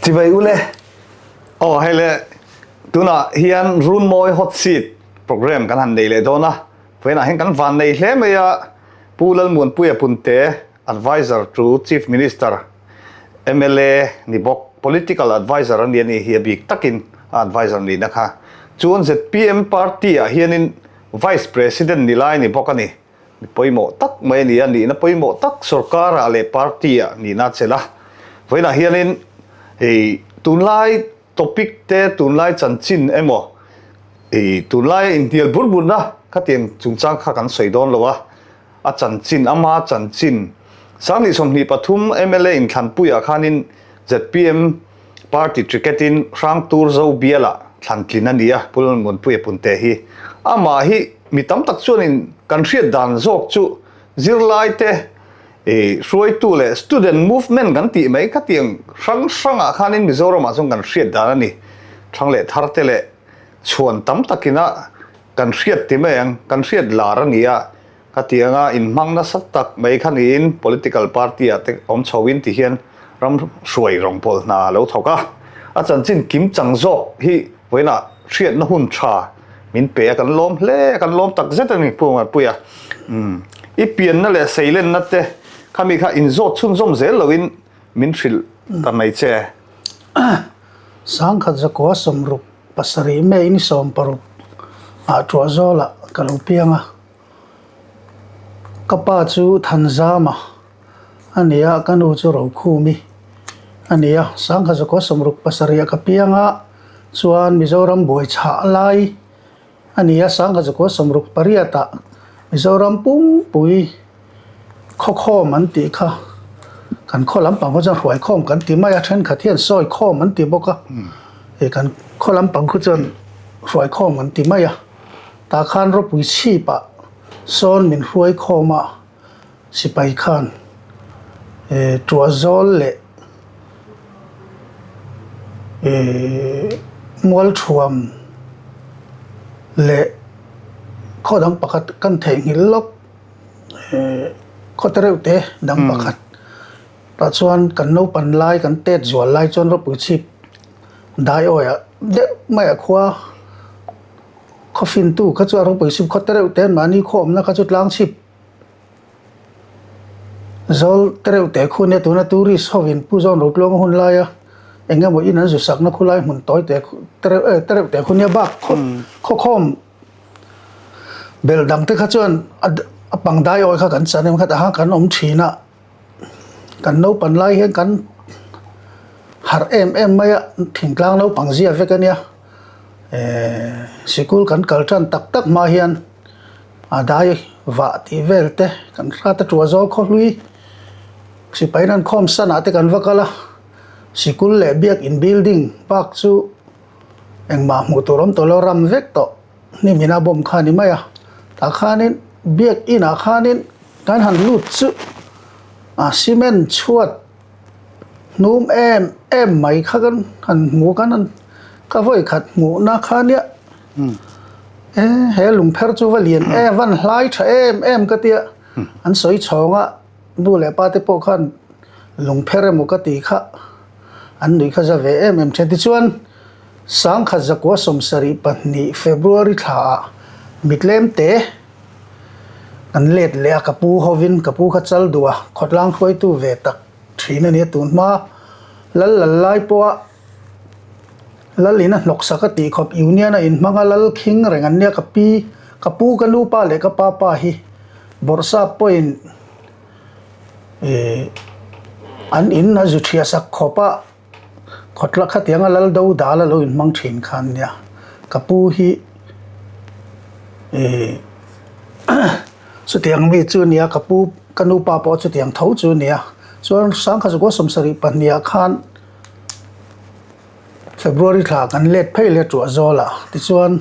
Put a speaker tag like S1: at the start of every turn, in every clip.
S1: Chibai ule. Aw hei le tunah hian Runmawi Hot Seat program kan han nei leh dawn a. Vawiinah hian kan van nei hle mai a, Pu Lalmuanpuia Punte, Adviser to Chief Minister, mla ni bawk, Political Adviser a ni a nih hi a bik takin a adviser nihna kha. Chuan zpm party ah hianin Vice President ni lai ni bawk a ni. Mi pawimawh tak mai a ni a, nihna pawimawh tak sorkarah leh party-ah nihna a chelh a. Vawiinah hianin hei tunlai topic te, tunlai chanchin emaw hei tunlaia inhnial bur burna khatiang chungchang kha kan sawi dawn lo a, a chanchin, ama chanchin 20 23 mla inthlanpuiah khanin zpm Party ticket-in Hrangtur Zo bialah thlan tlin a ni a, Pu Lalmuanpuia Punte hi. Amah hi mi tam tak chuanin kan hriat dan zawk chu zirlaite hruaitu leh student movement kan tih mai khatiang hrang hrangah khanin Mizoramah chuan kan hriat dan a ni. Thlang leh tharte leh chhuan tam takina kan hriat ti mai ang, kan hriat lar a ni a. Khatianga inhmang nasa tak mai kha niin political party ah te awm chho in ti hian ram hruai rawng pawl hna a lo thawk a. A chanchin kim chang zawk hi vawiinah hriatna hun tha min pe a, kan lawm hle a, kan lawm tak zet a ni Pu Ngarpuia. Umm i pianna leh seilenna te khami kha inzawt chhunzawm zel loin min hrilh ta mai che.
S2: Sangkhat zakua 67 May ni 16 ah Tuahzawlah ka lo piang a. Ka pa chu Thanzama a ni a, ka nu chu Rokhumi a ni a. Sangkhat 67 ah ka piang a, chuan Mizoram buai chhah lai a ni a. 1968 ah Mizoram pumpui khawkhawm an tih kha kan khaw lampang khaw chuan hruaikhawm kan ti mai a, thenkhat hian sawikhawm an ti bawk a. Hei kan khaw lampang khu chuan hruaikhawm an ti mai a. Tah khan ropui chhipah sawn min hruai khawm a, sipai khan eh tuah zawl leh eh mual thuam leh khaw dang pakhat kan theihnghilh lawk eh khaw te reuh te dang pakhat tah chuan kan naupan lai kan tet zual lai chuan ropui chhip dai awiah deuh maiah khua. Khawfintu kha chu a ropui chhip khaw te reuh te mahni khaw awmna kha chu tlang chhip zawl te reuh te khu nia tuna tourist ho in Pu Zawn Rotluanga hun laia eng emaw in an zu sakna khu lai hmun tawi te te reuh eh te reuh te khu nia bak khaw khawkhawm bel dang te kha chuan a pang dai awi kha kan chan em kha tah kan awm thin a. Kan naupan lai hian kan harh em em mai a, thingtlang naupang zia vek a nia. Ehh sikul kan kal tan tak tak hma hian a dai vah tih vel te kan hrat a tua zawl khaw hlui sipai an khawm sanah te kan va kal a, sikul leh biakin building bak chu engmah hmuh tur awm tawh lo ram vek tawh. Hnim ina bawm kha a ni mai a, tah khanin biak inah khanin kan han lut chu a cement chhuat hnum em em mai kha kan han hmu kan han ka vawi khat hmuhna kha nia e he lungpher chu va lian em van hlai tha em em ka tia an sawi chhawng a nu leh pa te pawh khan lungpher emaw ka tih kha an nuih kha za ve em em thin tichuan. 1972 February thlaah mitlem te kan let leh a, ka pu hovin ka pu kha chal duh a, khawtlang hruaitu ve tak thin a nia tun hma lal lal lai pawha lal in a hnawksak a tih khawp union a inhmang a lal khing reng an nia ka pi ka pu ka nu pa leh ka pa pa hi bawrhsap pawhin ih an in a zu thiahsak khawp a. Khawtla khatianga lal do dal a lo inhmang thin kha an nia. Ka pu hi ih chutiang mi chu a nia, ka pu ka nupa pawh chutiang tho chu a nia. Chuan Sangkhazukua 72 ah khan February thla kan let phei leh Tuahzawlah tichuan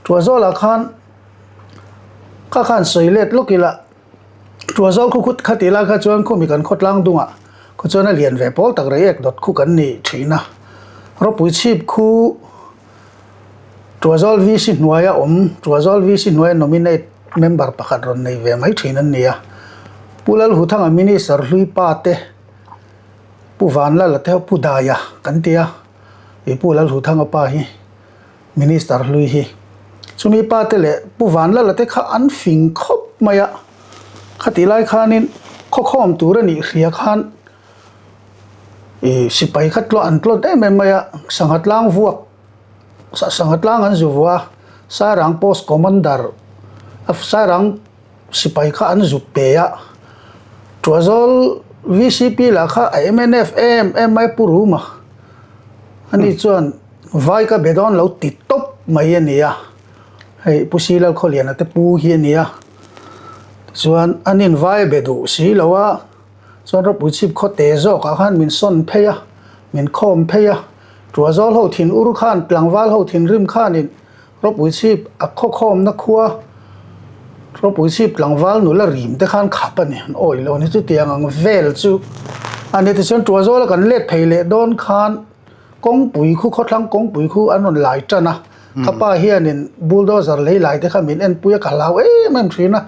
S2: Tuahzawlah khan kha khan sawi let lawk ila. Tuahzawl khu khut kha tih lai kha chuan khumi kan khawtlang dungah khaw chuan a lian ve pawl tak rei ek dawt khu kan ni thin a. Ropui chhip khu Tuahzawl VC hnuaia awm, Tuahzawl VC hnuaia nominate member pakhat rawn nei ve mai thin an ni a. Pu Lalhuthanga Minister hlui pa te, Pu. Pu Vanlala te ho Pu Daia kan ti a, ih Pu Lalhuthanga pa hi Minister hlui hi. Chumi pa te leh Pu Vanlala te kha an fing khawp mai a, khatih lai khanin khawkhawm tur a nih hria khan ih sipai kha tlawh an tlawt em em mai a, sangha tlang vuak sangha tlang an zu vuah a, Sairang Post Commander Sairang Sipai kha an zuk pe a, Tuazawl vcp lah kha a mnf em em mai Pu Ruma ani chuan vai ka be dawn lo ti tawp mai a ni a, hei Pu Silal Khawliana te pu hi a ni a, tichuan an in vai be duh si lo a, chuan ropui chhip khaw te zawkah khan min sawn phei a, min khawm phei a, Tuazawl ho thin ur khan tlangval ho thinrim khanin Ropui chhip a khawkhawmna khua Ropui chhip tlangval nula rim te khan khap a ni, an awih lo a ni. Chutiang ang vel chu a ni. Tichuan Tuazawla kan let phei leh dawn khan kawngpui khu khawthlang kawngpui khu an rawn lai tan a. Ka pa hianin bulldozer lei lai te kha min enpui a, ka hlau em em thin a.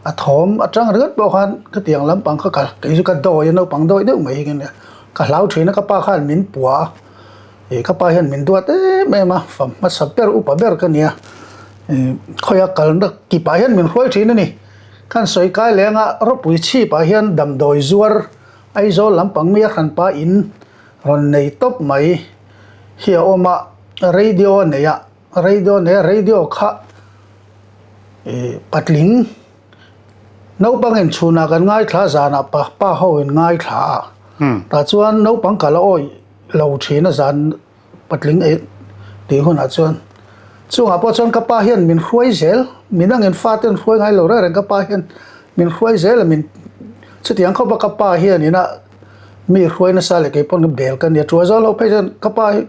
S2: A thawm atang ringawt pawh khan khatiang lampang kha ka kei chu ka dawi a, naupang dawi deuh mai hi ka nia. Ka hlau thin a, ka pa khan min pua a. Ih ka pa hian min duat em em a, fa hmasa ber upa ber ka nia, ih khawia kalna kipah hian min hruai thin a ni. Khan sawi kai leng a ropui chhipah hian damdawi zuar Aizawl lampang mi a hranpa in rawn nei tawp mai hi a awm a, radio a nei a, radio a nei a, radio kha ih patling naupang in chhunah kan ngaithla a zanah pa pa ho in ngaithla a, tah chuan naupang kal a awih. Lo thin a zan patling ei tih hunah chuan chungah pawh chuan ka pa hian min hruai zel midangin fate an hruai ngai lo reng reng ka pa hian min hruai zel a min chutiang khawpa ka pa hian ina mi hruai nasa leh kei pawn bel ka nia chu a zawl ho phei chuan ka pa hi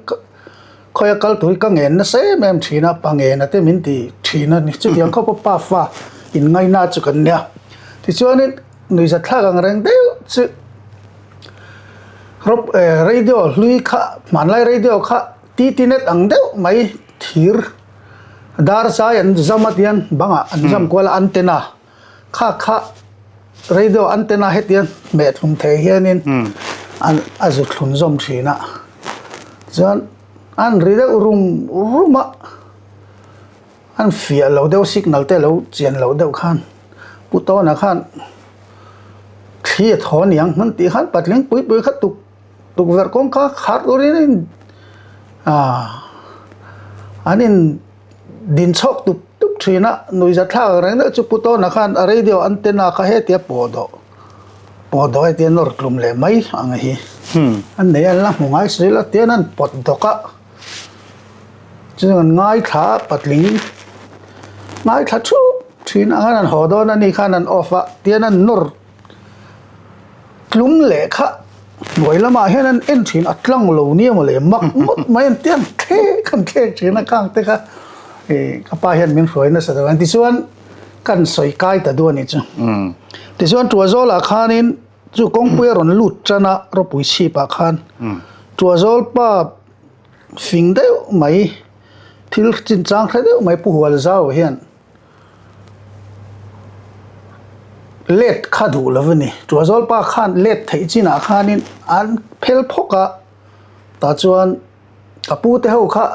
S2: khawia kal tur hi ka ngen nasa em em thin a pa ngena te min ti thin a ni chutiang khawpa pa fa inngaina chu kan nia tichuanin Nuihzathlak ang reng deuh chu rawp radio hlui kha hmanlai radio kha TT net ang deuh mai thir dar zai an zam a tian bangah an zam kual a antenna kha kha radio antenna hetiang hmeh thlum thei hianin an a zu thlun zawm thin a chuan an ri deuh rum rum a. An fiah lo deuh signal te lo chian loh deuh khan Pu Tawna khan thli a thaw aniang hman tih khan patling pui pui kha tuk tukverh kawngka khar turin a in ah an in din chhawk tup tup thin a nuihza thlak ang reng deuh chu Pu Tawna khan a radio antenna kha hetia pawh dawh pawh dawh hetia nawr tlum leh mai ang hi an nei a an la hmu ngai si lo tian an pawt dawk a. Chuan an ngaithla a patling ngaithla thup thin ang an haw dawn a ni khan an off a tian an nawr tlum leh kha hnuai lamah hian an en thin a tlang lo nia maw le mak ngawt mai an tiang thlek an thlek thin a khang te kha ih ka pa hian min hruai nasa deuh a tichuan kan sawi kai ta duh a ni chu tichuan Tuazawlah khanin chu kawngpui a rawn lut tan a ropui chhipah khan Tuazawl pa Fing deuh mai, thil chinchang hre deuh mai Pu Hualzau hian let kha duh lo a ni. Tuazawl pa khan let theih chinah khanin an phel phawk a, tah chuan ka pu te ho kha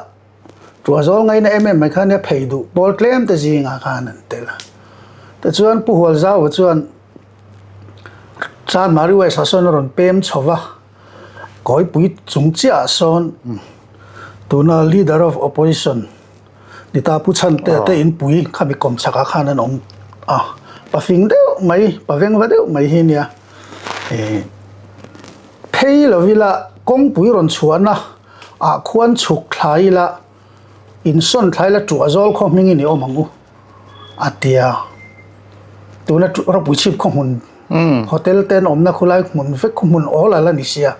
S2: Tuazawl ngaina em em mai khan nia phei duh pawl tlem te zingah khan an tel a. Tichuan Pu Hualzau chuan Chanmari West ah sawn a rawn pem chho va. Kawipui chung chiahah sawn tuna Leader of Opposition ni ta Pu Chhantea te inpui khami kawm chhakah khan an awm a, pa fing deuh mai, pa vengva deuh mai hi nia. Ih phei lo ila kawngpui rawn chhuahna ah khuan chhuk thla ila insawn thla ila tuah zawl khaw hmingin i awm ang u. A ti a, tuna ropui chhip khaw hmun hotel te an awmna khulai hmun vek khaw hmun awl a la ni sia,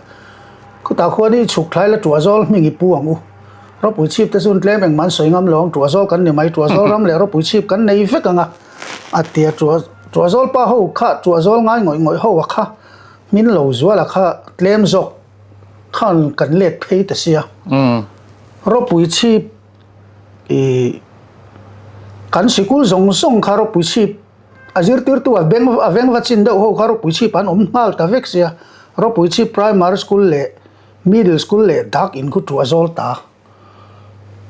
S2: khutah khuan i chhuk thlai la tuah zawl hming i pu ang u, ropui chhip te chuan tlem engmah an sawi ngam lo ang, tuah zawl kan ni mai, tuah zawl ram leh ropui chhip kan nei vek ang a, a ti a, tuah tuah zawl pa ho kha tuah zawl ngai ngawih ngawih ho a kha hmin lo zual a kha tlem zawk khan kan let phei ta sia, ropui chhip. Ih kan sikul zawng zawng kha ropui chhip a zirtirtu a beng a veng va chin deuh ho kha ropui chhip an awm nghal ta vek sia. Ropuichhip Primary School leh Middle School leh Dak in khu Tuahzawl ta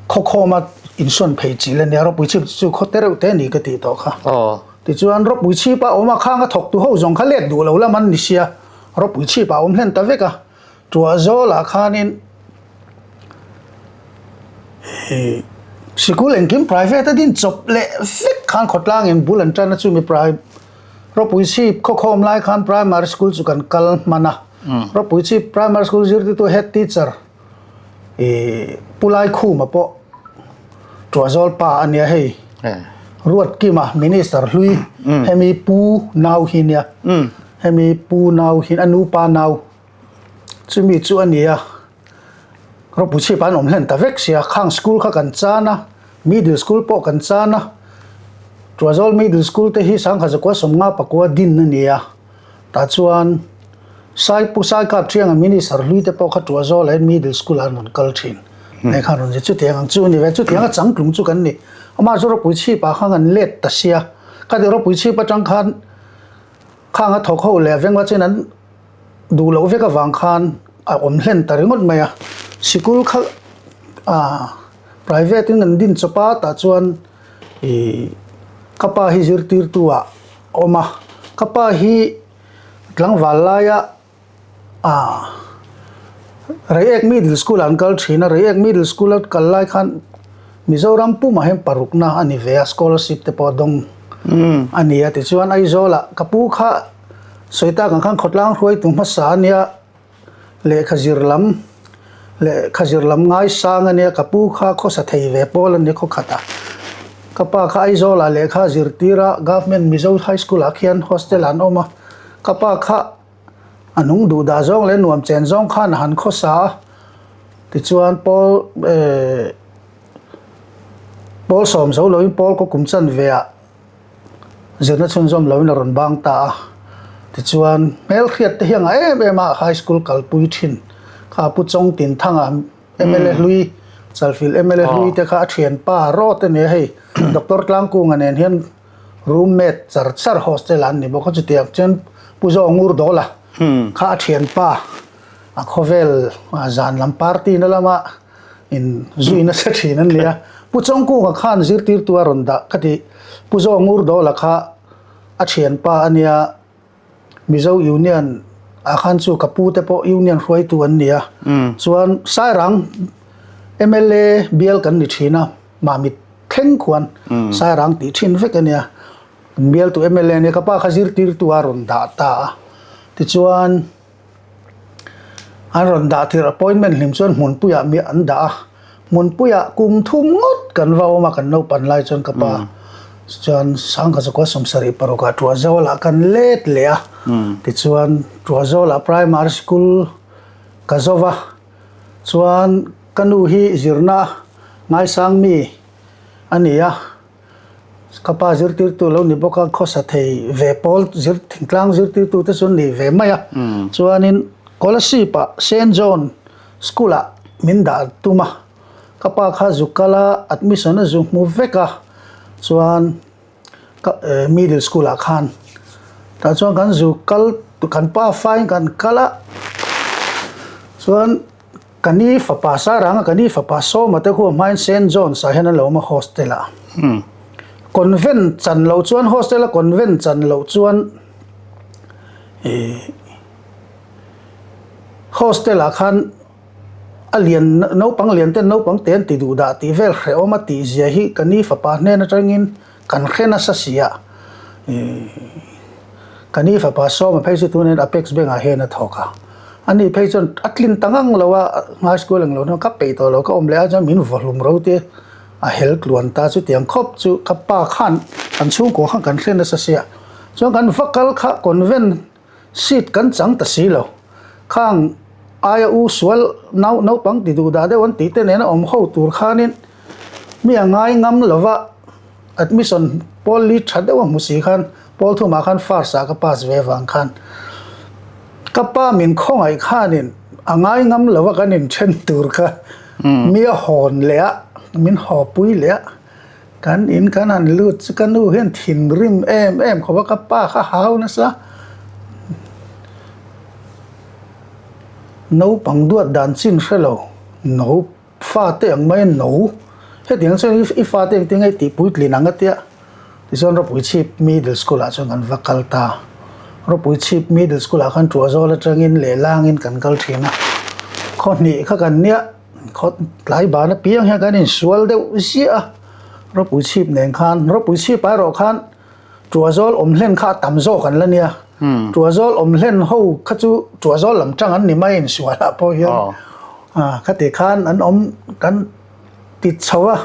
S2: khawkhawma insawn phei chil a nia, Ropuichhip chu khaw te reuh te a ni ka tih tawh kha. Tichuan Ropuichhip a awm a, khang a thawktu ho zawng kha let duh lo lam an ni sia, Ropuichhip a awm hlen ta vek a, Tuahzawlah khanin sikul engkim private a din chawp leh vek khan khawtlangin bul an tan a, chumi Ropuichhip khawkhawm lai khan primary school chu kan kal hman a, Ropuichhip primary school zirtirtu head teacher ih Pu Laikhuma pawh Tuahzawl pa a nia hei Ruatkima minister hlui hemi Pu nau hi nia hemi Pu nau hi a nupa nau chumi chu a ni a Ropuichhip an awm hlen ta vek sia khang school kha kan chan a middle school pawh kan chan a Tuahzawl middle school te hi sangkhat zakua sawmnga pakua din a ni a. Tah chuan Sai Pu Sai Kap Thianga Minister hlui te pawh kha Tuahzawl ah hian Middle School ah an rawn kal thin. Hei khan rawn zir chutiang ang chu a ni ve, chutiang a changtlung chu kan ni. Amah chu ropui chhip ah khan an let ta sia, khati ropui chhip atang khan khang a thawk ho leh vengva chuan an duh loh vek avang khan a awm hlen ta ringawt mai a. Sikul kha ah private in an din chawp a, tah chuan ih ka pa hi zirtirtu ah awm a, ka pa hi tlangval laia ah Reiek Middle School ah an kal thin a, Reiek Middle School a kal lai khan Mizoram pumah hian parukna a ni ve a, scholarship te pawh a dawng a ni a, tichuan Aizawlah ka pu kha sawi tak ang khan khawtlang hruaitu hmasa a nia. Lehkha zir lam, lehkha zir lam ngaisang a nia, ka pu kha khawsa thei ve pawl a ni khaw khat a. Ka pa kha Aizawlah lehkha a zirtir a, Government Mizo High School ah khian hostel ah an awm a. Ka pa kha a nung duh dah zawng leh nuam chen zawng khan a han khawsa a, tichuan pawl eh pawl sawm zo loin pawl kaw kum chan ve ah Zirna chhunzawm loin a rawn bang ta a, tichuan hmelhriat te hi a ngah em em a, high school kalpui thin kha Pu Chawng Tin Thanga mla hlui, Chalfilh mla hlui te kha a thianpa rawt a nia hei, Doctor Tlangkunga nen hian roommate char char hostel ah an ni bawk a, chutiang chuan Pu Zawngur Dawla kha a thianpa a khawvel zan lam party na lama in zui nasa thin an nia. Pu Chawngkunga khan zirtirtu a rawn dah ka ti. Pu Zawngur Dawla kha a thianpa a nia, Mizo Union ah khan chu ka pu te pawh Union hruaitu an nia. Chuan Sairang mla bial kan ni thin a, Mamit thleng khuan Sairang tih thin vek a nia. Bialtu mla a nia, ka pa kha zirtirtu a rawn dah ta a. Tichuan. An rawn dah tirh appointment hlim chuan hmunpuiah mi an dah a, hmunpuiah kum thum ngawt kan va awm a, kan naupan lai chuan ka pa chuan Sangha Zakua 76 ah Tuahzawlah kan let leh a, tichuan Tuahzawlah primary school ka zo va, chuan ka nu hi zirna ngaisang mi a ni a. Ka pa zirtirtu lo ni bawk a, khawsa thei ve pawl zir thingtlang zirtirtu te chu an ni ve mai a. Chuanin Kolasib ah Saint John School ah min dah tum a, ka pa kha zu kal a, admission a zu hmu vek a, chuan ka middle school ah khan tah chuan kan zu kal kan pa fain kan kal a, chuan Ka ni fapa Saranga ka ni fapa Sawma te khu hmain Saint John's ah hian an lo awm a hostel ah. Convent chan loh chuan hostel a convent chan loh chuan ih hostel ah khan a lian naupang lian ten naupang te an ti duh dah tih vel hrehawm a tih zia hi ka ni fapa hnen atangin Kan hre nasa si a, ka ni fapa Sawma phei chu tunin Apex Bank ah hian a thawk a, ani phei chuan a tlin ta ngang lo a, high school ang lo hnuah ka peih tawh lo, ka awm leh a chuan min vawhlum ro te a hel tluan ta chutiang khawp chu ka pa khan kan chhungkua khan kan hre nasa si a, chuan kan va kal kha convent seat kan chang ta si lo, khang aia u sual nau naupang ti duh dah deuh an tih te nena awm ho tur khanin mi a ngai ngam lo va, admission pawl li tha deuh a hmu si khan pawl thumah khan first ah ka pass ve vang khan ka pa min khawngaih khanin a ngai ngam lo va kan inthen tur kha mi a hawn leh a min haw pui leh a. Kan in kan han lut chu ka nu hian thinrim em em khawp a, ka pa kha hau nasa. Naupang duat dan chin hre lo, no fate ang mai no. Hetiang chuan i fate engtin nge i tih puitlin ang a tia. Tichuan Ropuichhip Middle School ah chuan kan va kal ta. Ropuichhip Middle School ah khan Tuahzawl atangin leh langin kan kal thin a. Khaw hnih kha kan nia, khaw tlai ban apiang hian kan insual deuh ziah a. Ropuichhip nen khan, Ropuichhip ah erawh khan Tuahzawl awm hlen kha a tam zawk an la nia. Tuahzawl awm hlen ho kha chu Tuahzawl lam tang an ni mai insual ah pawh hian. Khati khan an awm kan ti chho a.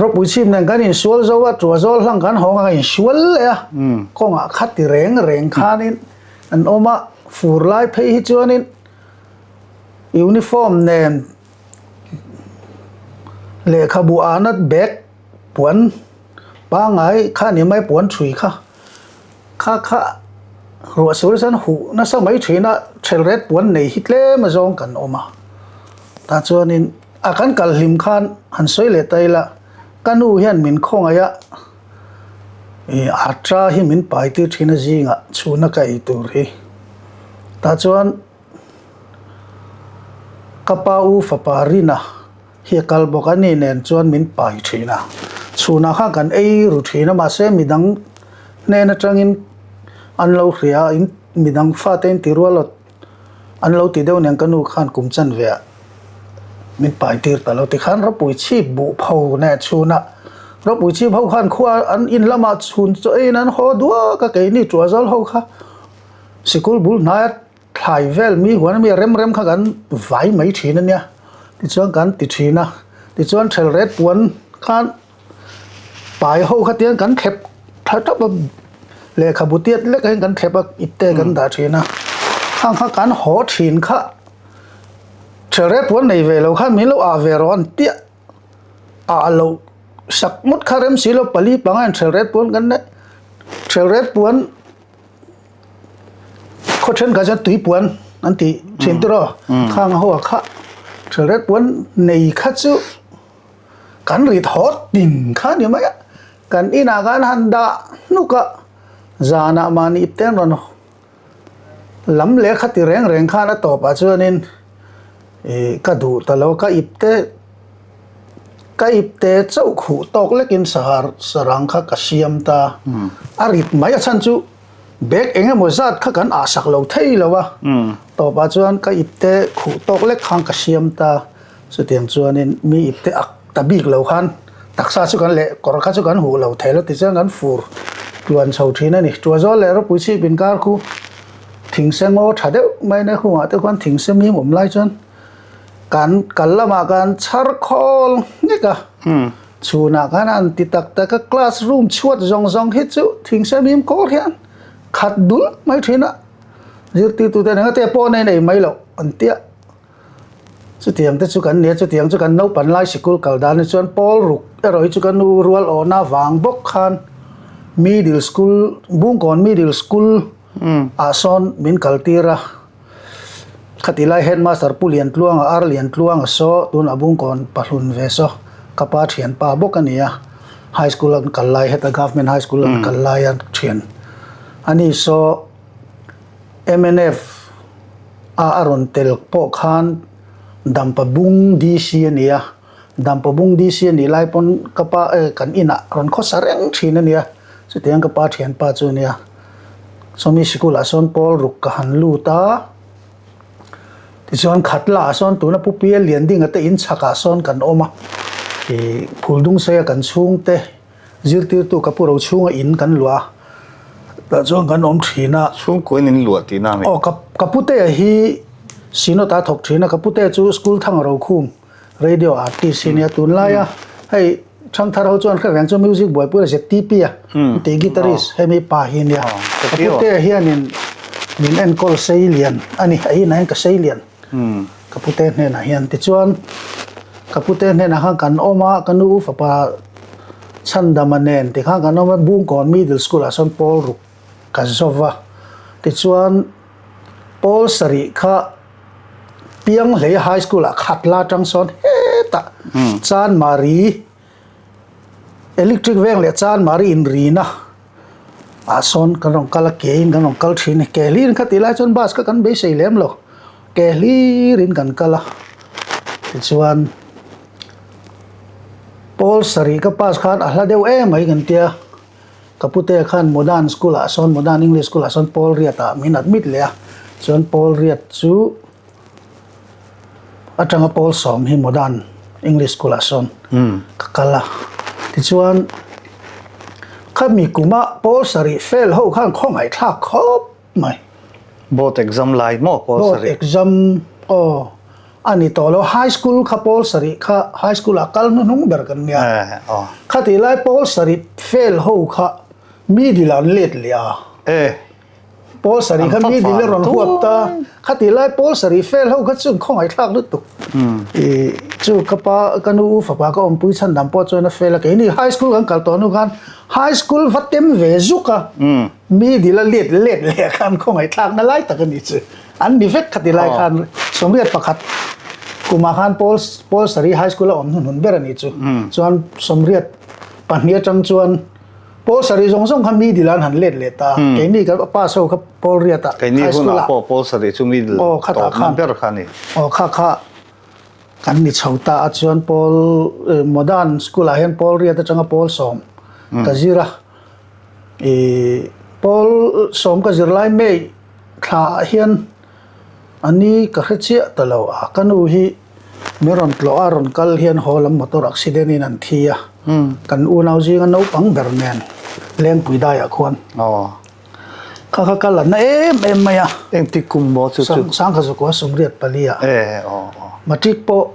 S2: Ropui chhip nen kan insual zo a, Tuahzawl hlang kan hawng a kan insual leh a. Kawngah khati reng reng khanin an awm a, fur lai phei hi chuanin uniform nen lehkhabu ahna bag puan pangai kha ni mai puan thui kha kha kha ruah sur chuan huh nasa mai thin a thel ret puan nei hi tlem a zawng kan awm a tah chuanin a kan kal hlim khan han sawi leh ta ila ka nu hian min khawngaih a ih ata hi min pai tir thin a zingah chhuna ka ei tur hi tah chuan ka pa u fapa Rina. Hi a kal bawk a ni nen chuan min pai thin a, chhunah khan kan ei ru thin a mahse midang hnen atangin an lo hria a, in midang fate in ti rual awt an lo ti deuh nen ka nu khan kum chanve ah min pai tir ta lo tikhan ropui chhip buh pho neh chhunah ropui chhip ho khan khua an in lamah chhun chaw eiin an haw duak a keini tuahzawl ho kha sikul bul hnaia Thlai vel mi huan ami rem rem kha kan vai mai thin a nia, tichuan kan ti thin a, tichuan thel ret puan khan pai ho kha tiang kan thlep tha tap a, lehkhabu tiat lek ah hian kan thlep a ipte kan dah thin a, khang kha kan haw thin kha thel ret puan nei ve lo khan min lo ah ve rawh an tiah ah lo sak ngawt kha rem si lo pali panga in thel ret puan kan neih thel ret puan. Khaw thenkhat chuan tui puan an tih thin tur aw khang ho ah kha thelret puan nei kha chu kan rit haw tin kha a ni mai a kan inah khan han dah hnuk a zanah mahni ip te an rawn lam leh kha ti reng reng khan a tawpah chuanin ih ka duh ta lo ka ip te ka ip te chauh khuh tawk lekin sahar sarang kha ka siam ta a rit mai a chhan chu. Bag eng emaw zat kha kan ah sak lo thei lo a, tawpah chuan ka ipte khuh tawk lek khan ka siam ta, chutiang chuanin mi ipte ak ta bik lo khan taksa chu kan leh kawr kha chu kan huh lo thei lo tichuan kan fur tluan chho thin a ni. Tuahzawl leh ropui chhip inkar khu thingse ngaw tha deuh mai nia khungah te khuan thingse mim awm lai chuan kan kal lamah kan chhar khawl nghek a. Chhunah khan an ti tak tak a, class room chhuat zawng zawng hi chu thingsemim kawl hian khat dul mai thin a, zirtirtute nen te pawh nei nei mai loh an tia. Chutiang te chu kan nia, chutiang chu kan naupan lai sikul kal dan hi chuan pawl ruk erawh hi chu ka nu rual awhna vang bawk khan middle school, Bungkawn middle school ah sawn min kal tir a. Khati lai headmaster Pu Liantluanga, Ar Liantluanga saw tunah Bungkawn pahlun ve saw ka pa thianpa bawk a ni a, high school an kal lai heta government high school an kal lai a thian a ni saw mnf a a rawn tel pawh khan Dampa Bung DC a ni a, Dampa Bung DC a nih lai pawn ka pa eh kan inah rawn khawsa reng thin a ni a, chutiang ka pa thianpa chu a ni a. Sawmi sikulah sawn pawl ruk ka han lut a, tichuan khat lah sawn tuna Pu Pia Liandinga te in chhakah sawn kan awm a, ih Phuldungseia kan chhungte zirtirtu ka pu Rochhunga in kan luah a, tah chuan kan awm thin a.
S1: Chhungkuain in luah tihna a ni.
S2: Aw ka ka putea hi Synod a thawk thin a, ka putea chu school thang Rokhum. Radio artist hi nia tunlaia hei Thangthar ho chuan hre reng chu music buaipui a ZTP a tih guitarist hemi pa hi nia ka pute hianin min enkawl sei lian a ni a inah hian ka sei lian ka pute hnenah hian tichuan ka pute hnenah khan kan awm a ka nu fapa Chhandama nen tikhan kan awm a Bungkawn Middle School ah sawn pawl ruk ka zova tichuan pawl sarih kha Pianghlei High School ah khat la tang sawn hetah Chanmari Electric veng leh Chanmari inrina ah sawn kan rawn kal a ke in kan rawn kal thin a ke hlir in kha tih lai chuan bus kha kan beisei lem lo. Ke hlirin kan kal a, tichuan pawl sarih ka pass khan a hla deuh em mai kan tia, ka pute khan Modern School ah sawn Modern English School ah sawn pawl riat ah min admit leh a, chuan pawl riat chu atanga pawl sawm hi Modern English School ah sawn ka kal a, tichuan khami kuma pawl sarih fail ho khan khawngaihthlak khawp mai.
S1: Board exam lai maw pawl
S2: sarih? Board exam aw a ni tawh lo. High school kha pawl sarih kha high school ah kal hnuhnung ber kan nia. Khatih lai pawl sarih fail ho kha middle ah an let leh a. Pawl sarih kha middle a rawn huap ta. Khatih lai pawl sarih fail ho kha chu khawngaihthlak lutuk. Chu ka pa ka nu u fapa ka awmpui chhan dang pawh chuan a fail a. Keini high school kan kal tawh hnu khan high school va tem ve zuk a. Mi dil a let let leh khan khawngaihthlakna lai tak a ni chu. An ni vek khati lai khan 81 kumah khan Paul Paul Sarih High School a awm hnuhnun ber a ni chu. Chuan 92 atang chuan Paul Sarih zawng zawng kha mi dil an han let leh ta. Keini kan pass ho kha Paul Riat ah
S1: High School ah. Keini hunah pawh Paul Sarih chu mi dil tawpna ber kha a ni.
S2: Aw kha kha kan ni chho ta a chuan Paul Modern School ah hian Paul Riat atanga Paul sawm ka zir a. Ih pawl sawm ka zirlai May thla ah hian a ni ka hre chiah ta lo a ka nu hi min rawn tlawh a rawn kal hian haw lam motor accident in an thi a kan unau zinga naupang ber nen Lengpui daiah khuan kha kha ka la na em em mai a.
S1: Engtik kum maw chu chu?
S2: Sangkhazukua 94 ah matric pawh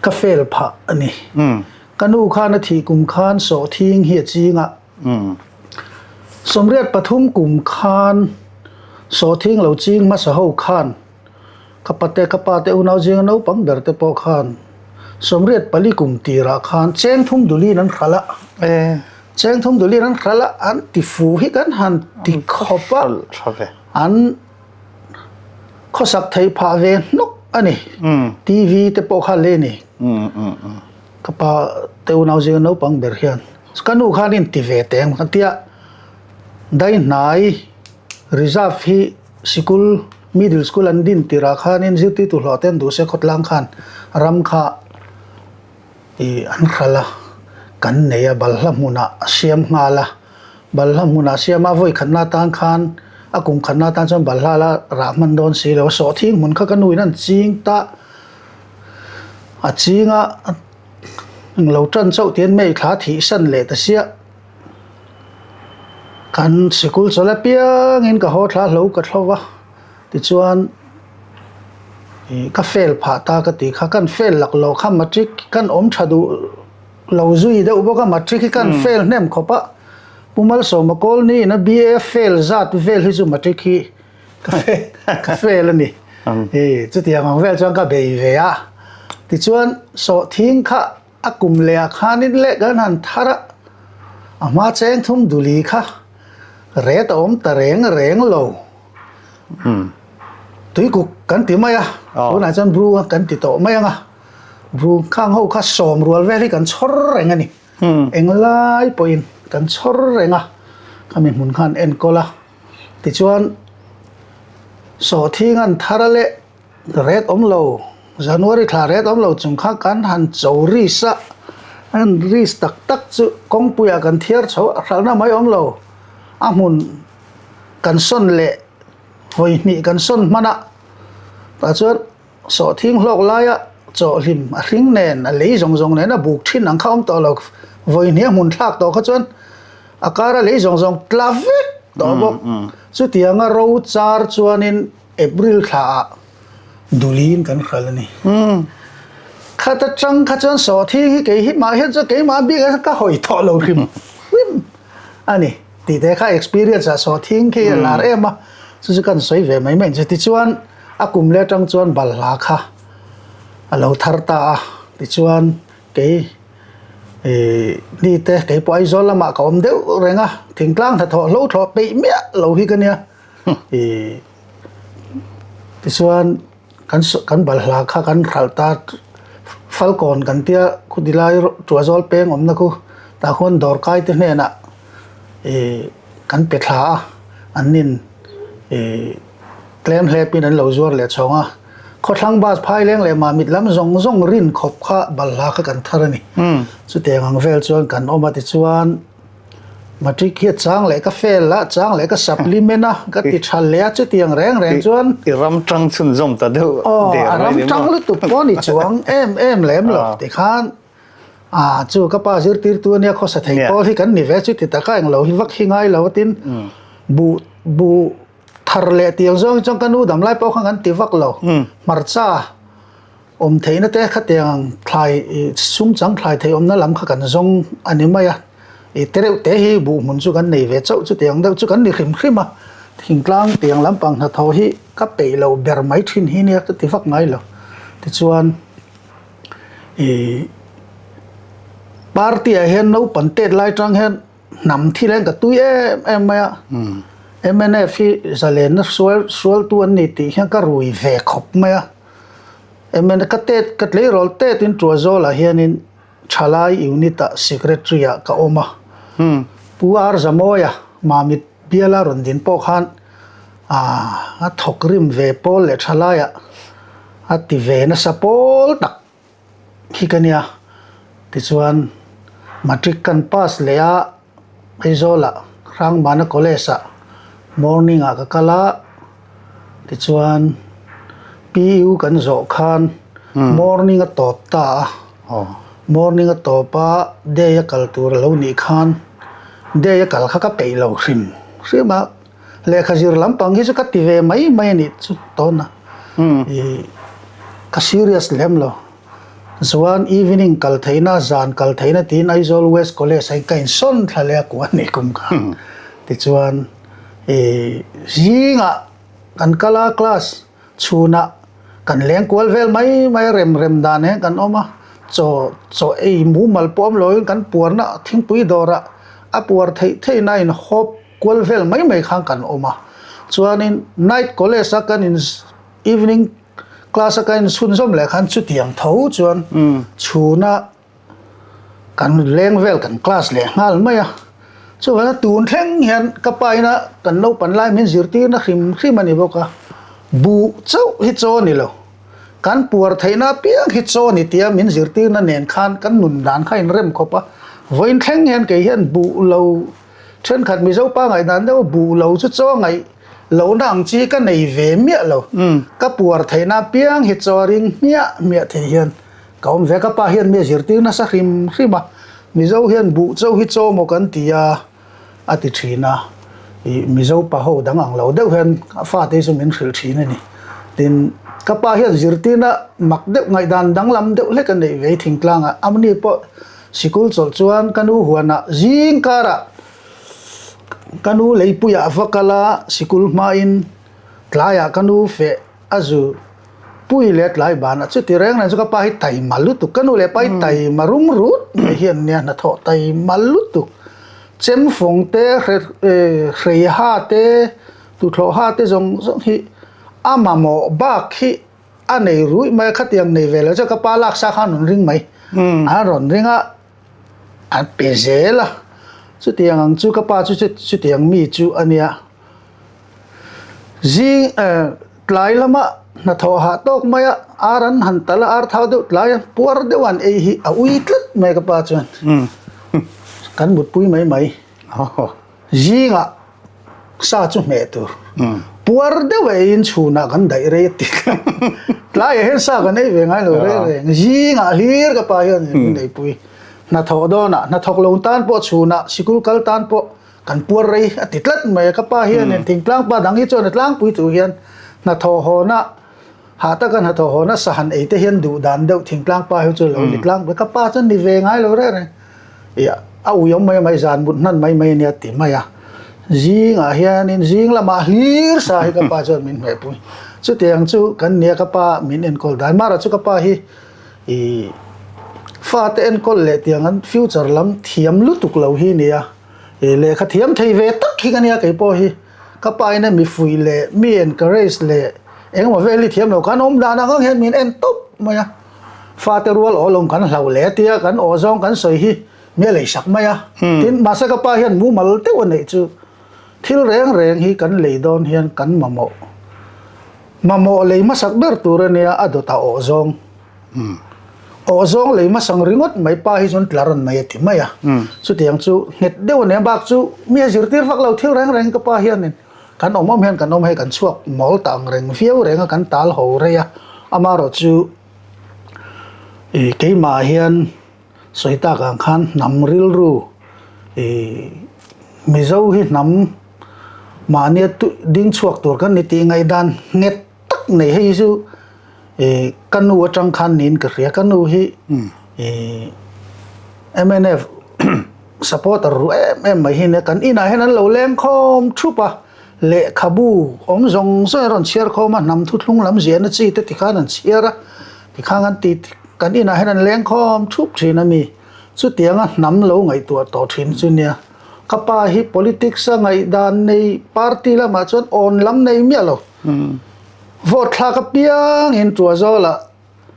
S2: ka fail phah a ni. Ka nu khan a thih kum khan sawhthing hi a ching a. 83 kum khan sawhthing lo ching hmasa ho khan ka pate ka pa te unau zinga naupang ber te pawh khan 84 kum tirah khan chengthum dulin an hralh a. Chengthum dulin an hralh a, an ti fu hi kan han ti khawp a. An khawsak theih phah ve hnawk a ni. TV te pawh kha le ni. Ka pa te unau zinga naupang ber hian ka nu khan in ti ve teh ang ka tia dai hnai reserve hi sikul middle school an din tirah khanin zirtirtu hlawh te an duh se khawtlang khan ram kha ih an hralh a kan nei a balhla hmunah a siam nghal a balhla hmunah a siam a vawi khatna atan khan a kum khatna atan chuan balhla la rah hman dawn si lo a sawhthing hmun kha ka nu in an ching ta. A chinga englo tan chauh tian May thla thih san leh ta siah. Kan sikul chawlh apiangin ka haw thla hlo ka thlo va, tichuan ih ka fail phah ta ka tih kha, kan fail lak loh kha matric kan awm tha duh lo zui deuh bawk a, matric hi kan fail hnem khawp a, Pu Malsawma Kawlni in a BA fail zat vel hi chu matric hi Ka fail a ni. Chutiang ang vel chuan ka bei ve a. Tichuan sawhthing kha a kum leh ah khanin leh kan han thar a, a hma cheng thum duli kha ret a awm ta reng reng lo. Tuikuk kan ti mai a, tunah chuan bru kan ti tawh mai ang a. Bru khang ho kha sawm rual vel hi kan chhawr reng a ni. Englai pawhin kan chhawr reng a, khami hmun khan enkawl a. Tichuan, sawhthing an thar a leh ret awm lo, January thla ret awm lo chung kha kan han cho risk a, an risk tak tak chu kawngpuiah kan thiar chho a, hralhna mai awm lo, a hmun kan sawn leh vawi hnih kan sawn hman a, tah chuan Sawhthing hlawk laia chawhhlim a hring nen, a lei zawng zawng nen a buk thin ang kha awm tawh lo. Vawi hnih a hmun thlak tawh kha chuan a kara lei zawng zawng tla vek tawh bawk. Chutianga ro char chuanin April thlaah duliin kan hralh a ni. Khat atang kha chuan sawhthing hi kei hi mah hian chuan keimah bik ka hawi tawh lo hrim hrim a ni. Tih te kha experience ah sawhthing khi a lar em a, chu chu kan sawi ve mai mai chu. Tichuan. A kum leh atang chuan balhla kha a lo thar ta a, tichuan kei ih ni te kei pawh Aizawl lamah ka awm deuh reng a, thingtlang hnathawh hlo thlawh peih miah lo hi ka nia ih tichuan kan kan balhla kha kan hralh ta Falkawn kan tia khawtilai Tuahzawl peng awmna khu tah khuan dawrkai te hnenah ih kan pe thla a an nin ih. Tlem hlepin an lo zuar leh chhawng a, khawthlang bus phaileng leh Mamit lam zawng zawng rin khawp kha balhla kha kan thar a ni. Chutiang ang vel chuan kan awm a tichuan Matric hi a chang leh ka fail a, chang leh ka supplement a, ka ti tha leh a, chutiang reng reng chuan
S1: I ram tang chhunzawm ta deuh
S2: der mai ni maw? Aw, a ram tang lutuk pawh ni chuang em em lem lo tikhan A chu ka pa zirtirtu ania khawsa thei pawl hi kan ni ve chu ti taka englo hi vak hi ngai lo tin buh buh thar leh tiang zawng hi chuan ka nu dam lai pawh khan kan ti vak lo hmarcha awm theihna te khatiang ang thlai sum chang thlai thei awmna lam kha kan zawng a ni mai a i te reuh te hi buh hmun chu kan nei ve chauh chutiang deuh chu kan ni hrim hrim a thingtlang tiang lampang hnathawh hi ka peih loh ber mai thin hi nia ka ti vak ngai lo tichuan. Ih party ah hian naupang tet lai tang hian hnam thil hian ka tui em em mai a mnf hi zalenna sual sualtu an ni tih hian ka rui ve khawp mai a mnf ka tet ka tleirawl tet in Tuazawl ah hianin thalai unit ah secretary ah ka awm a Pu R Zamawia Mamit biala rawn din pawh khan ah a thawk rim ve pawl leh thalai ah. A ti ve nasa pawl tak hi ka nia. Tichuan matric kan pass leh a, Aizawlah Hrangmana College ah morning ah ka kal a, tichuan PU kan zawh khan morning a tawp ta a, morning a tawp a day a kal tur a lo nih khan day a kal kha ka peih lo hrim hrim a. Lehkha zir lampang hi chu ka ti ve mai mai a nih chu tawn a, ih ka serious lem lo. Chuan evening kal theihna, zan kal theihna tiin Aizawl West College ah hian ka insawn thla leh a kuah a ni kum kha. Tichuan ih zingah kan kal a class chhunah kan leng kual vel mai mai a rem rem dan hian kan awm a, chaw chaw ei mumal pawh awm loin kan puarna thingpui dawrah a puar theih theihna a inhawp Kual vel mai mai khan kan awm a, chuanin night college a kan in evening class a kan in chhunzawm leh khan chutiang tho chuan chhuna kan leng vel kan class leh nghal mai a, chuvanga tun thleng hian ka pa ina kan naupan lai min zirtirna hrim hrim a ni bawk a, buh chauh hi chaw a ni lo, kan puar theihna apiang hi chaw a ni tia min zirtirna nen khan kan nun dan kha a inrem khawp a, vawiin thleng hian kei hian buh lo. Thenkhat Mizo pa ngaihdan deuh buh lo chu chaw ngaih lohna ang chi ka nei ve miah lo. Ka puar theihna apiang hi chaw ring hmiah hmiah thei hian ka awm ve. Ka pa hian mi a zirtir nasa hrim hrim a, Mizo hian buh chaw hi chaw maw kan ti a, a ti thin a. Ih Mizo pa ho dang ang lo deuh hian a fate hi chu min hrilh thin a ni. Tin, ka pa hian zirtirna mak deuh ngaihdan danglam deuh hlek a neih ve thingtlangah amni pawh Sikul chawlh chuan ka nu huanah zing karah ka nu leipuiah a va kal a, sikul hmain tlaiah ka nu feh a zu pui leh tlai banah chuti reng reng chu ka pa hi taima lutuk, ka nu leh pa hi taima rum rut mai hi an nia, hnathawh taima lutuk, chemfawng te, hreiha te, tuthlawh ha te zawng zawng hi a mamawh bak hi A nei ruih mai a, khatiang nei ve lo chuan ka pa laksa khan rawn ring mai. A rawn ring a, a pe zel a. Chutiang ang chu ka pa chu chutiang mi chu a nia. Zing tlai lama hnathawh hah tawk mai a, ar an han tal a, ar thau deuh tlai a, puar deuh an ei hi a ui tlat mai ka pa chuan. Kan mutpui mai mai. Zingah sa chu hmeh tur puar deuh eiin chhunah kan daih rei a ti tlaiah hian sa kan ei ve ngai lo reng reng zingah hlir ka pa hian min neipui hnathawh dawnah hnathawk lo tan pawh chhunah sikul kal tan pawh kan puar rei a ti tlat mai a ka pa hianin thingtlang pa dang hi chuan a tlangpui tur hian hnathawh hawnah Hah taka hnathawh haw nasa han ei te hian duh dan deuh thingtlang pa hi chu lo ni tlang ka pa chuan ni ve ngai lo reng reng ih a ui awm mai mai zan mut hnan mai mai ania ti mai a zingah hianin zing lamah hlir sa hi ka pa chuan min hmehpui chutiang chu kan nia ka pa min enkawl dan mara chu ka pa hi ih fate enkawl leh tiang an future lam thiam lutuk lo hi nia ih lehkha thiam thei ve tak hi ka nia keipawh hi. Ka pa in a mi fuih leh mi encourage leh engemaw vel hi thiam lo khan awm dan ang ang hian min en tawp mai a, fate rual aw lawm kan hlauh leh tia kan aw zawng kan sawi hi mi a leisak mai a, tin mahse ka pa hian mumal deuh a neih chu thil reng reng hi kan lei dawn hian kan mamawh. Mamawh lei hmasak ber tur a nia a dawt a awh zawng. Awh zawng lei hmasang ringawt mai pa hi chuan tla rawn mai a ti mai a. Chutiang chu nghet deuh a nia bak chu mi a zirtir vak lo thil reng reng ka pa hianin kan awm awm hian kan awm hei kan chhuak mawl ta ang reng viau reng a kan tal ho rei a. Amaherawh chu ih keimah hian sawi tak ang khan hnam rilru ih Mizo hi hnam mahnia ding chhuak tur kan ni tih ngaihdan nghet tak nei hei chu ih ka nu atang khan niin ka hria ka nu hi ih mnf supporter ruh em em mai hi nia kan inah hian an lo leng khawm thup a lehkhabu awm zawng zawng a rawn chhiar khawm a hnam thuthlung lam ziahna chi te tikhan an chhiar a tikhan an ti kan inah hian an leng khawm thup thin a mi chutianga hnam lo ngaihtuah tawh thin chu nia. Ka pa hi politics a ngaihdan nei party lamah chuan awn lam nei miah lo. Vote thlak apiangin Tuazawlah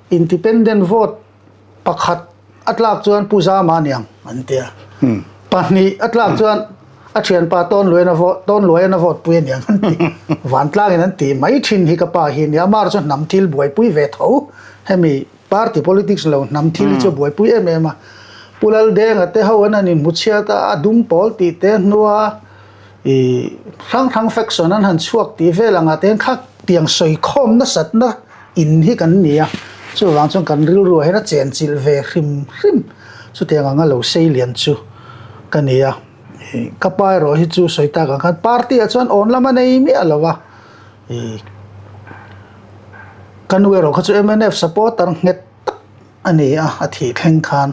S2: independent vote pakhat a tlak chuan Pu Zama aniang an ti a. Pahnih a tlak chuan a thianpa Tawnluaiin a vote Tawnluaiin a vote pui aniang an ti. Vantlangin an ti mai thin hi ka pa hi nia. Amah chu hnam thil buaipui ve tho hemi Party politics lo hnam thil hi chu buaipui em em a. Pu Laldenga te ho an han inhmu chhiat a, a dum pawl tih te hnua ih hrang hrang faction an han chhuak tih vel angah te hian kha tiang sawi khawm nasatna in hi kan ni a. Chuvang chuan kan rilruah hian a chenchilh ve hrim hrim chutiang anga lo sei lian chu ka ni a. Ih ka pa erawh hi chu sawi tak ang khan party ah chuan awn lam a nei miah lo a. Ih Ka nu erawh kha chu mnf supporter nghet tak a ni a, a thih thleng khan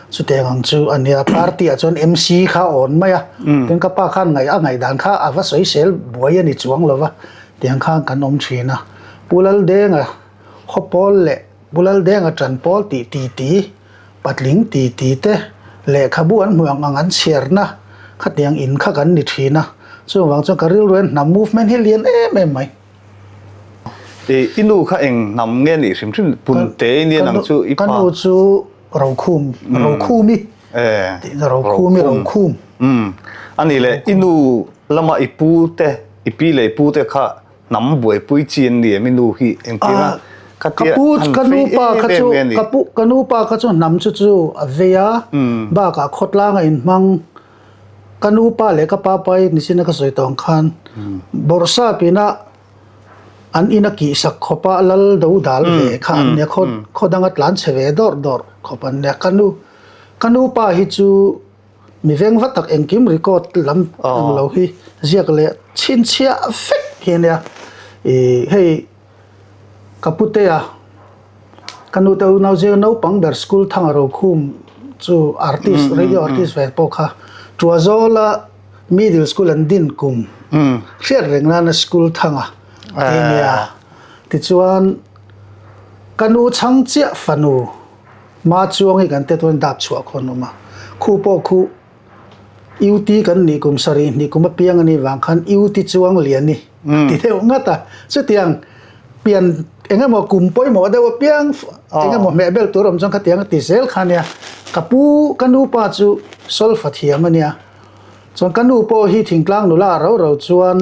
S2: chutiang ang chu a nia. Party ah chuan MC kha a awn mai a, tin ka pa khan ngaih a ngaihdan kha a va sawisel buai a ni chuang lo va, tiang khan kan awm thin a. Pu Laldenga Khawpawl leh Pu Laldenga Tanpawl tih titi, patling titi te lehkhabu an hmuh ang ang an chhiarna khatiang in kha kan ni thin a, chuvang chuan ka rilru hian hnam movement hi lian em em mai.
S1: I nu kha eng hnam nge nih hrim hrim punte i nia nang chu i pa.
S2: Ka nu chu Rokhum, Rokhumi tihna Rokhumi, Rokhum.
S1: A nih leh i nu lama i pu te, i pi leh i pu te kha hnam buaipui chi an ni em i nu hi engtir a khatia han fei em em nge ni?
S2: Ka pu, ka nu pa kha chu hnam chu chu a vei a, bakah khawtlang a inhmang. Ka nu pa leh ka pa pa hi nichin a ka sawi tawh ang khan Bawrhsap ina an in a kihsak khawp a lal do dal ve kha an nia khaw khaw danga tlan chhe ve dawrh dawrh khawp an nia ka nu ka nu pa hi chu mi veng va tak engkim record lam ang lo hi ziak leh chhinchhiah vek hi a nia ih hei Ka putea, ka nute unau zing naupang ber school thanga rokhum chu artist, radio artist ve pawh kha Tuazawla middle school an din kum hriat reng nana school thanga tih a nia. Tichuan ka nu chhang chiah fanu Ma Chuangi kan te tuan dap chhuah khawn awm a, khu pawh khu UT kan nih kum sarih hnih kum apiang a nih vang khan UT chuang lian i ti deuh ngat a. Chutiang pian eng emaw kum pawimawh deuh apiang eng emaw hmeh bel tur awm chuan khatiang a ti zel kha nia. Ka pu ka nu pa chu solfa thiam a nia. Chuan ka nu pawh hi thingtlang nula rau rau chuan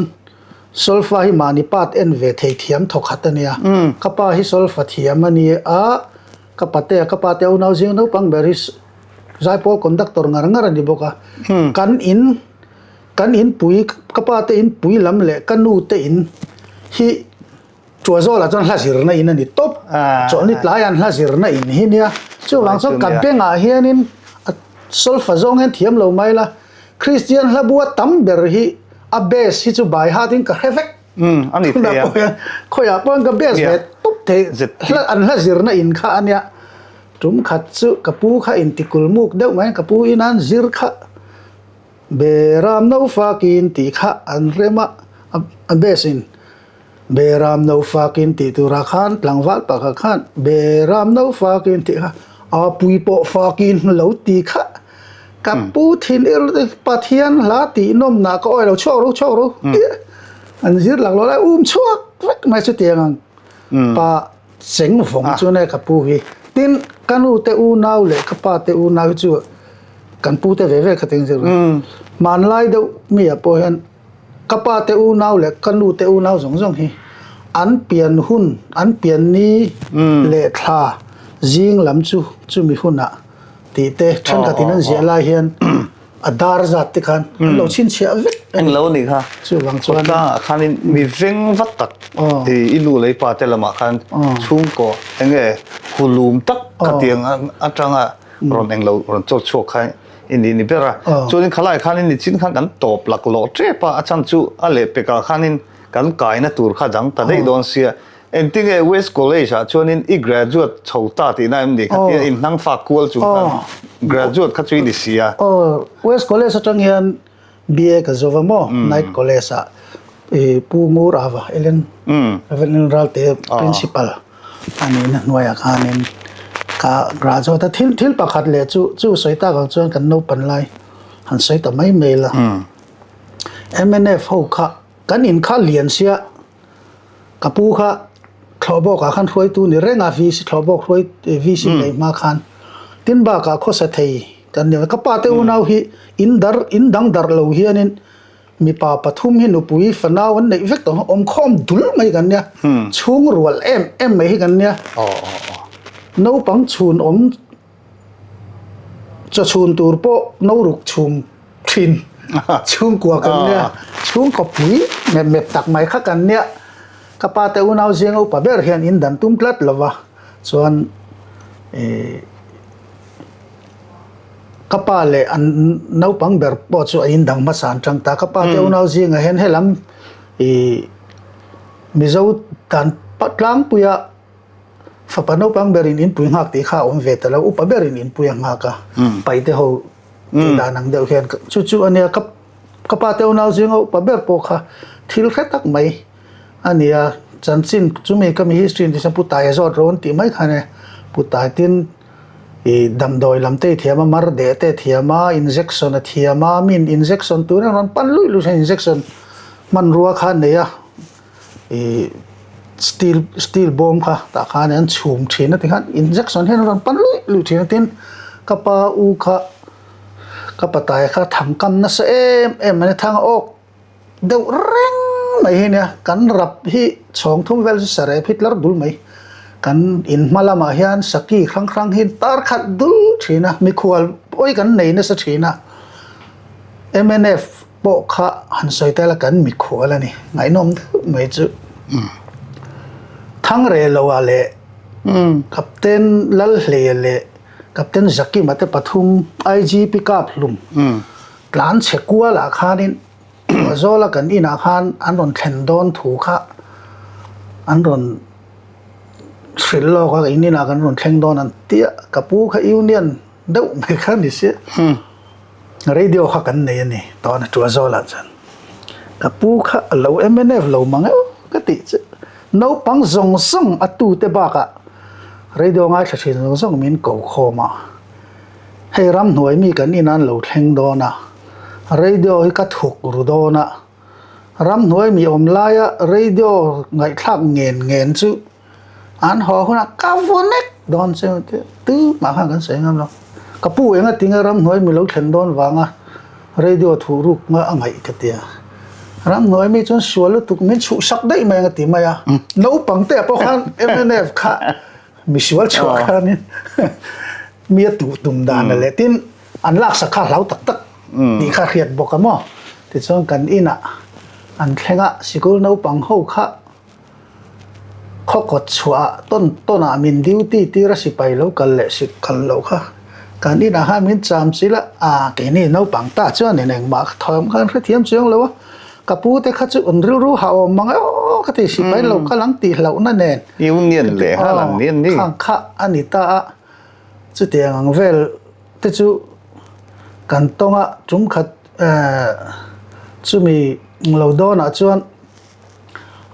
S2: solfa hi mahni part en ve thei thiam thawkhat a nia. Ka pa hi solfa thiam a ni a, ka patea ka pa te unau zing naupang ber hi Zaipawl conductor ngar ngar a ni bawk a. Kan in, kan in pui, ka pa te in pui lam leh ka nu te in hi Tuazawlah chuan hla zirna in a ni tawp. Chawlhni tlaiah an hla zirna in hi nia. Chuvang chuan ka bengah hianin a solfa zawng hian thiam lo mai la, Kristian hla bua tam ber hi a base hi chu by heart in ka hre vek. Tunah pawh hian khawiah pawh hian ka base ve tawp thei. An hla zirna in kha a nia. Tum khat chu ka pu kha intikul muk deuh mai ka pu in an zir kha Beram no fakin tih kha an rem a, a base in Beram no fakin tih turah khan tlangval pakhat khan Beram no fakin tih kha a pui pawh fakin lo ti kha ka pu thin ir Pathian hla tih nawmna ka awi lo chhuak ru chhuak ru tih an zir laklawh lai um chhuak vek mai chutiang ang pa Cheng vawng chu nge ka pu hi. Tin, ka nu te unau leh ka pa te unau hi chu kan pu te ve ve kha ting zir a. Hmanlai deuh mi ah pawh hian ka pa te unau leh ka nu te unau zawng zawng hi An pian hun, an pian ni leh thla zing lam chu chumi hunah tih te thenkhatin an ziah lai hian a dar zat te khan an lo chhinchhiah vek a ni.
S1: Englo nih kha.
S2: Chuvang chuan.
S1: Khawtlangah khanin mi veng vat tak i nu lei pa te lamah khan chhungkaw enge hulum tak khatiang atanga rawn englo rawn chawt chhuak kha i nih ni ber a. Chuanin khalai khanin nichin khan kan tawp laklawh tep a, a chhan chu a lehpekah khanin Kan kaina tur kha dang ta daih dawn sia. Engtinge West College ah chuanin i graduate chho ta tihna em ni? Khatia in hnang fak kual chung khan graduate kha chu i ni si a.
S2: Aw, West College atang hian BA ka zo va maw? Night College ah i Pu Ngur Ava, Ellen, Rev. Ellen Ralte Principal a nihna hnuaiah khanin ka graduate a. Thil thil pakhat leh chu chu sawi tak ang chuan kan naupan lai han sawi ta mai mai la. Mnf ho kha Kan in kha lian sia, ka pu kha thlawhbawk ah khan hruaitu ni reng a, VC thlawhbawk hruai VC nei hma khan tin bakah khawsa thei kan ni a, ka pa te unau hi in dar in dang darh lo hianin mipa pathum hi nupui fanau an neih vek tawh a, awmkhawm dul mai kan nia, chhung rual em em mai hi kan nia, naupang chhun awm Chaw chhun tur pawh no ruk chhum thin chhungkua kan nia, chhungkaw pui mep mep tak mai kha kan nia. Ka pa te unau zinga upa ber hian in dan tum tlat lo va, chuan ih ka pa leh an naupang ber pawh chu a in dang hmasa an tang ta. Ka pa te unau zingah hian helam ih Mizo dan tlangpuia Fapa naupang berin inpui nghak tih kha a awm ve ta lo, upa berin inpui a nghak a, paite ho tih dan ang deuh hian chu chu a nia, ka pa te unau zinga upa ber pawh kha thil hre tak mai a ni a, chanchin chumi ka mi history in ti chuan Pu Taia zawt ro an tih mai khan e, Pu Tai tin ih damdawi lam te i thiam a, mar deh te a thiam a, injection a thiam a, min injection turin a rawn pan luih luih thin, injection hmanrua kha a nei a. Ih steel steel bawm kha tah khan an chhum thin a tikhan injection hian a rawn pan luih luih thin a tin ka pa u kha ka patai kha tham kam nasa em em mai a thang a awk deuh reng mai hi nia kan rap hi chhawng thum vel chu sarep hi tlar dul mai kan in hma lamah hian saki hrang hrang hi tar khat dul thin a mikhual pawi kan nei nasa thin a mnf. Pawh kha han sawi tel a kan mikhual a ni. Ngaihnawm deuh mai chu. Thangrehloa leh Captain Lalhleia leh Captain Zakima te pathum IGP Kaphlum tlan chhe kualah khanin Zawla kan inah khan an rawn thlen dawn thu kha an rawn hrilh lawk a, in inah kan rawn thleng dawn an tia ka pu kha Union deuh mai kha ni sia. Radio kha kan nei a ni tawh a tua zawlah chuan ka pu kha a lo mnf lo mang euh ka tih chu naupang zawng zawng a tute bakah radio ngaithla thin zawng zawng min ko khawm a hei ramhnuai mi kan in an lo thleng dawn a radio hi ka thuk ru dawn a ramhnuai mi awm laia radio ngaihthlak ngen ngen chu An haw hunah ka vaw nek dawn che u tih tumah khan kan sawi ngam lo. Ka pu enga tinge ramhnuai mi lo thlen dawn vanga radio thuh ruk nga a ngaih ka ti a. Ramhnuai mi chuan sual lutuk min chhuhsak daih mai anga ti mai a. Naupang te ah pawh khan mnf kha misual chhuah khanin mi a tuh tum dan a leh tin an laksak kha a hlau tak tak tih kha a hriat bawk a maw. Tichuan kan inah an thleng a sikul naupang ho kha Khaw kawt chhuah tawn tawn ah min duty tir a sipai lo kal leh sik kal loh kha kan inah khan min cham chil a, ah keini naupang ta chuan in engmah thawm khan hrethiam chuang lo a, ka pu te kha chu an rilru hah awm mang e aw ka ti sipai lo kal ang tih hlauhna nen
S1: Union leh nghal an ni an ni.
S2: Khang kha a ni ta a, chutiang ang vel te chu kan tawng a, tum khat chumi lo dawnah chuan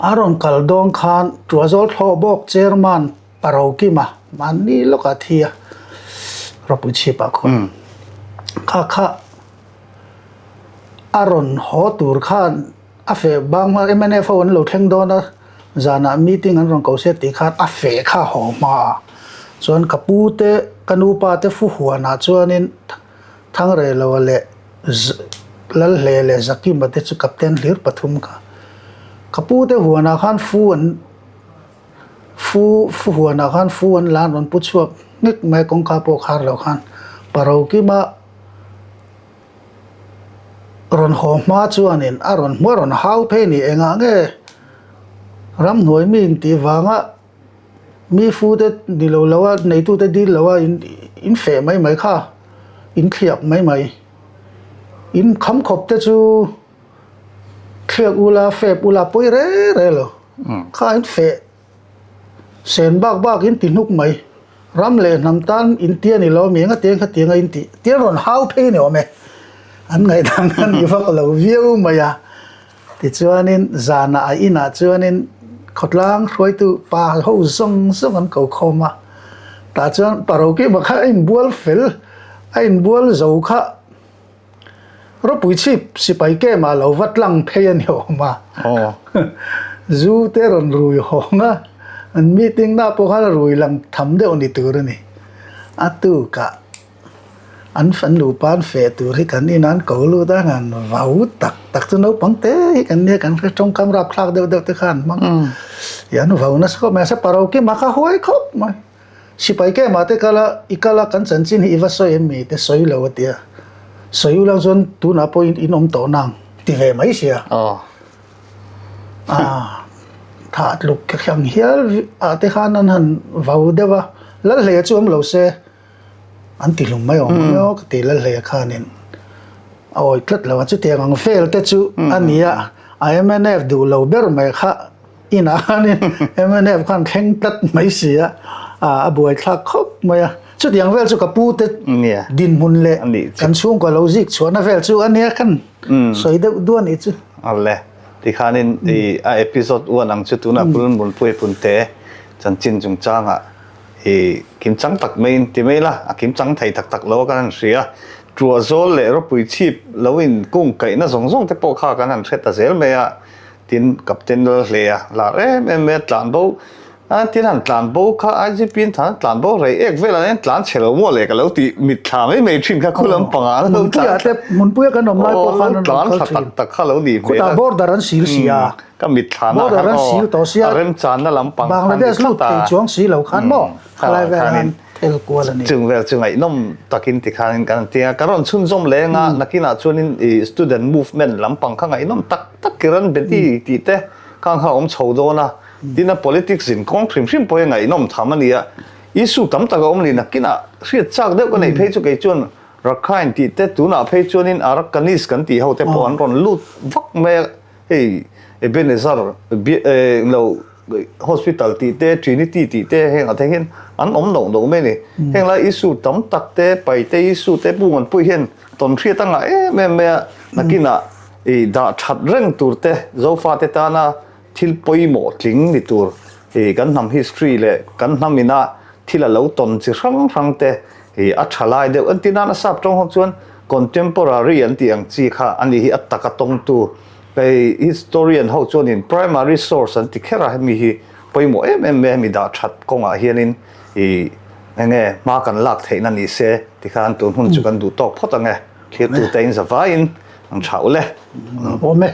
S2: A rawn kal dawn khan Tuazawl thlawh bawk Chairman Parokima mahni lawkah thi a ropui chhip ah khawn kha kha a rawn haw tur khan a feh bang hma mnf ho an lo thleng dawn a zanah meeting an rawn ko se tih khan a feh kha haw hma a chuan ka pu te ka nupa te fu huanah chuanin Thangrehloa leh Lalhle leh Zakima te chu Captain hlir pathum kha. Ka pu te huanah khan fu an. Fu fu huanah khan fu an la an rawn pu chhuak nghek mai a, kawngka pawh khar loh khan Parokima rawn haw hma chuanin a rawn hmu a rawn hau phei a ni. Engah nge ramhnuai mi intih vanga mi fu te ni lo lo a neitute dil lo a in in feh mai mai kha in thliak mai mai in kham khawp te chu thliak ula fep ula pawi re re lo kha in feh sen bak bak in ti hnuk mai ram leh hnam tan in tia ni lo mi engatiang khatiang a in tih tia rawn hau phei ni awm e an ngaihdan a ni vak lo viau mai a. Tichuanin zanah a inah chuanin khawtlang hruaitu pa ho zawng zawng an ko khawm a, tah chuan Parokima kha a inbual fel, a inbual zo kha ropui chhip sipai kemah lo va tlang phei a ni awm a, zu te rawn rui hawng a, an meeting na pawh khan a rui lang tham deuh ni tur a ni, a tukah. An fan nupa an feh tur hi kan inah an ko lut a, han vau tak tak chu naupang te hi kan nia kan hre tawngkam rapthlak deuh deuh te kha an hmang a, ih an vau nasa khawp mai a, Parokima kha huai khawp mai, sipai kemah te kal a, i kal a kan chanchin hi i va sawi em mi te sawi lo a ti a, sawi ulang chuan tunah pawh in awm tawh nang ti ve mai sia. Thah tluk ang hial ah te khan an han vau deuh a, Lalhleia chu awm lo se. An ti hlum mai awm ang aw ka ti Lalhleia khanin a awi tlat lo a, chutiang ang vel te chu a ni a, a mnf duh lo ber mai kha inah khanin mnf khan thleng tlat mai si a, a buaithlak khawp mai a, chutiang vel chu ka pu te dinhmun leh kan chhungkua lo zik chhuahna vel chu a nia khan sawi deuh duah a nih chu.
S1: Awle, tikhanin a episode uan ang chu tunah Pulmunpuia Punte chanchin chungchangah I kimchang tak maiin ti mai la, a kimchang thei tak tak lo a kan han hria. Tuahzawl leh ropui chhip lo in kung kaihna zawng zawng te pawh kha kan han hre ta zel mai a, tin Captain Lalhleia lar em em mai a tlan bo a, tin han tlan bo kha IGP in than tlan bo rei ek velah hian tlan chhe lo maw le ka lo ti mitthla mai mai thin kha khu lampangah an lo tlan thla
S2: Hmunpuia kan awm lai pawh khan an
S1: rawn kal thin. Tak tak kha lo nih
S2: hmel a. Khutah border an sil si a.
S1: Ka mitthla na khan aw a remchanna lampang khan
S2: ni tlat a. Chuang si lo khan maw khalai vel khan thel kual a ni.
S1: Chung vel chu ngaihnawm takin tikhanin kan ti a. Ka rawn chhunzawm leng a, nakinah chuanin i student movement lampang kha ngaihnawm tak tak Kiran Bedi tih te khang kha a awm chho dawn a. Tin a politics in kawng hrim hrim pawh hi ngaihnawm tham a ni a. Issue tam tak a awm ni nakinah hriat chak deuh ka neih phei chu kei chuan Rakhine tih te tunah phei chuanin Arakanese kan tih ho te pawh an rawn lut vak mai a. Hei Ebenezer lo hospital tih te Trinity tih te heng ah te hian an awm loh loh mai a ni. Heng lai issue tam tak te Paite issue te Pu Nganpui hian tawn hriat a ngah em em mai a, nakinah ih dah that reng tur te Zofa te tana thil pawimawh tling ni tur ih kan hnam history leh kan hnam ina thil a lo tawn chi hrang hrang te ih a tha lai deuh entir nan a sap tawng ho chuan Contemporary an tih ang chi kha a ni hi a taka tawngtu hei historian ho chuanin primary source an ti kher a, hemi hi pawimawh em em mai a, hemi dah that kawngah hianin ih enge hma kan lak theihna ni se tikhan tun hun chu kan duh tawk phawt ang e, thlir tute in zavaiin an tha ule.
S2: Awm e.